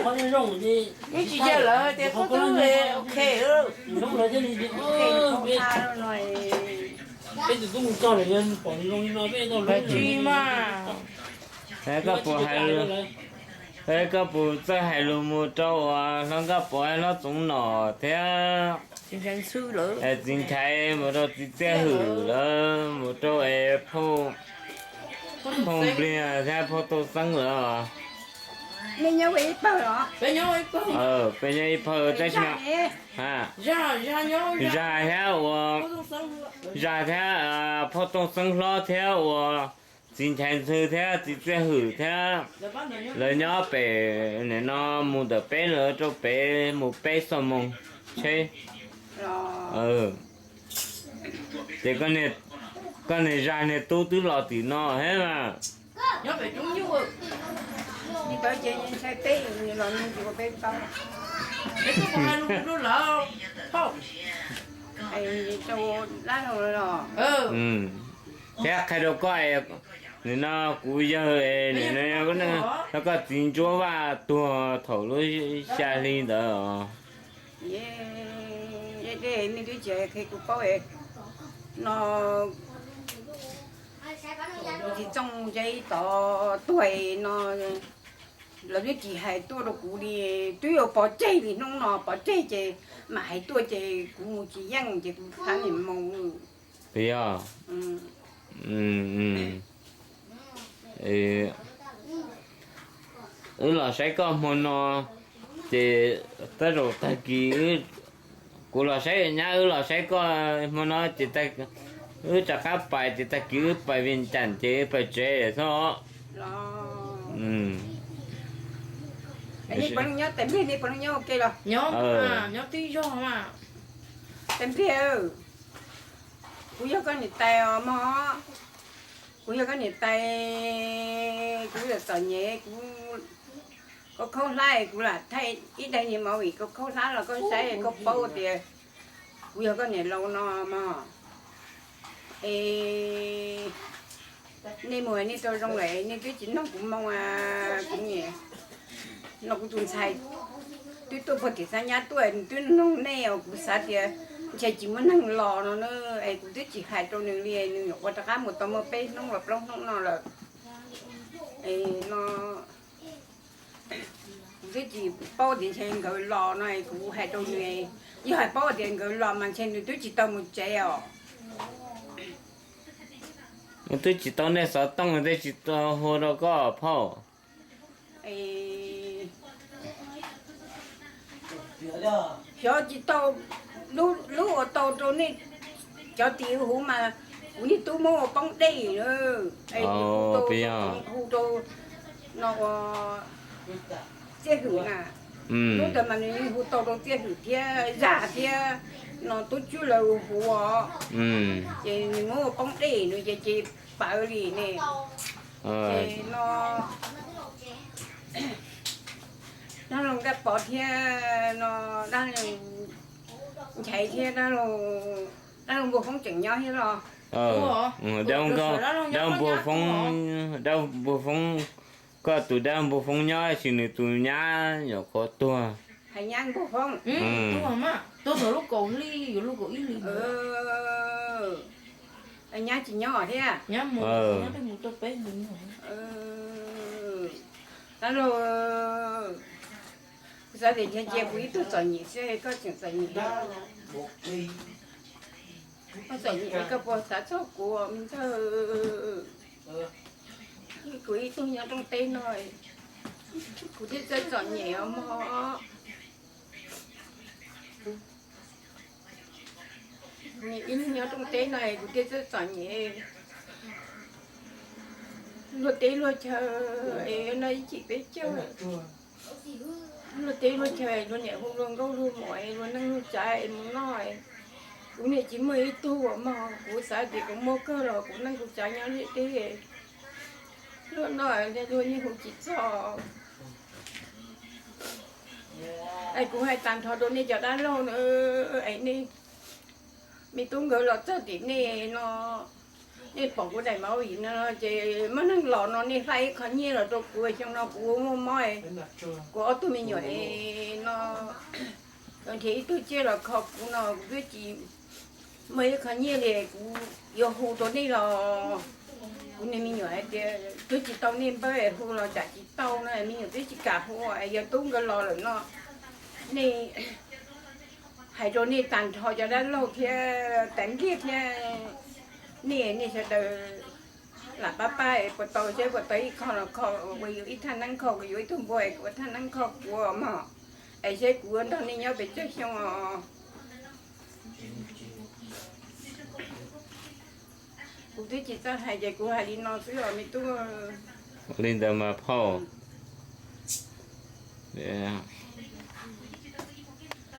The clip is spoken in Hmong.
Ib tsis yog lawv tias koj twb ok, tsis mas. Koj puas hais, koj puas txawj hais lus mus rau uas hlob Nkauj Pov, hlob Txoov Nom thiab txiv Nchaiv, mus rau txiv Txiaj Hwm lawm, mus rau es phauj Npliag thiab phauj Tooj Xeeb lawm. Peb nyob ib pawg tab sis Zag thiab uas, Zag thiab phauj Tooj Xeeb hlob thiab uas txiv Nchaiv Ntxhw thiab txiv Txiaj Hwm thiab lawv nyob pem nim no, mus ntawm peb lawm rau pem mus peb xuab moos tsheb. Ces koj niag Zag niag tub twb los tim no thiab mas. Thiab qhia rau koj, nim no kuv yawg, nim no yog koj txiv Ntsuab Vaj tuag thaum lub xya hli ntawd. Nej twb tsis qhia kuv paub no, txiv Txooj Ntse tod tuag no, lawv twb tsis hais tuaj rau kuv li, twb yuav pov tseg li hnub no, pov tseg ces mam hais tuaj ces kuv mus tsis yeej ces kuv thab niam mus. Yog, wb los saib koj hmo no ces tab zaum tag kis, kuv los saib nyab, wb los saib koj hmo no ces wb rov qab pais ces tag kis wb pais Vias Cas ces wb pais tsev xwb. Nyob tes npliag, nej puas nyob ua ke los? Nyob, nyob twb yog mas. Tes npliag, kuv yog koj niam tais os mog. Kuv yog koj niam tais, kuv txom txom nyem, kuv, koj khaub hlab kuv lam thaij ib daim niag movie koj khaub hlab los koj saib koj paub tias kuv yog koj niam laus no mog. Es nej mus nej tau zoo lawm, nej twb tsis nug kuv moo, kuv niam, no kuv tus ntxhais twb tuaj puag tim Xab Nyab tuaj, nws twb nug nej os, kuv xav tias ntshe tsis muaj neeg los no na, es kuv twb tsis hais rau nws li, nws nyuam qhuav rov qab mus tau muaj peb hnub los plaub hnub no lawm. Es no kuv twb tsis paub tias ntshe nkawd los no es kuv hais rau nws, yog hais paub tias nkawd los mas ntshe nws twb tsis tau mus tsev os. Twb tsis tau nej xov tooj, twb tsis tau hu rau koj phauj. Xyov tsis tau, lub uas tau rau nej cov tim huv mas kuv niag tub muab ua poob dej na. Hu rau no ua Txiaj Hwm na. Hnub ntawd mas nws hu tau rau Txiaj Hwm thiab Zag thiab no Tub Tswb lawv hu os. Ces nws muab ua poob dej no ces ces pawv li ne. Ces no dab laug Nkaj Pov thiab no dab laug Nchaiv thiab dab laug Npua Foob tseem nyob thiab los? Dab laug Npua Foob, dab laug Npua Foob, koj tus dab laug Npua Foob nyob sis nws tus nyab nyuam qhuav tuag? Hais nyab Npua Foob. Tuag mas, tuag thaum lub kaum hli, yuav lub kaum ib hli. Nyab tsis nyob thiab. Nyab mus, nyab twb mus tau peb hlis. Dab laug, kuv xav tias ntshe cia kuv ib tug txom nyem xwb koj tseem txom nyem. Koj txom nyem koj puas xav txog kuv me ntxawg? Kuv ib tug nyob rooj teb no, kuv thiaj txawj txom nyem os mog. Ib tug nyob rooj teb no kuv thiaj txawj txom nyem. Luag teb luag chaw es no ib chim peb caug, luag teb luag chaw luag niam hu luag nkauj luag muam luag neej luag tsav es mus noj. Kuv niam tsis muaj ib tug mog, kuv xav tias kuv muaj kawg los kuv neej kuv tsav nyob liaj teb. Luag noj luag yeej hu tsis txog. Es kuv hais tag nrho rau nej cov dab laug na, es nej me tub nkawd los txog tim nej no, Nej pom kuv daim mov vim no ces muaj neeg los no nej faib ib qho nyiaj los rau kuv, xyoo no kuv muaj mob, kuv ob tug me nyuam no, nrhiav ib tug tsiaj los kho kuv no kuv twb tsis muaj ib qho nyiaj li, kuv yuav hu rau nej los kuv niag me nyuam hais tias twb tsis tau nej npawb, hu los tsam tsis tau no, me nyuam twb tsis kam hu, yog tub nkawd los lawm no, nej hais rau nej tag nrho cov dab laug thiab tas nkiag thiab, nej, nej sawv daws lam pab pab puas tau, seb puas tau ib qho los kho, ua yus ib thaj neeb kho, kuv yuav ib tug npua, kuv ua thaj neeb kho kuv mog, es seb kuv nrog nej nyob pes tsawg xyoo os. Kuv twb tsis txawj hais ces kuv hais li no xwb os me tub. Li ntawd mas phauj,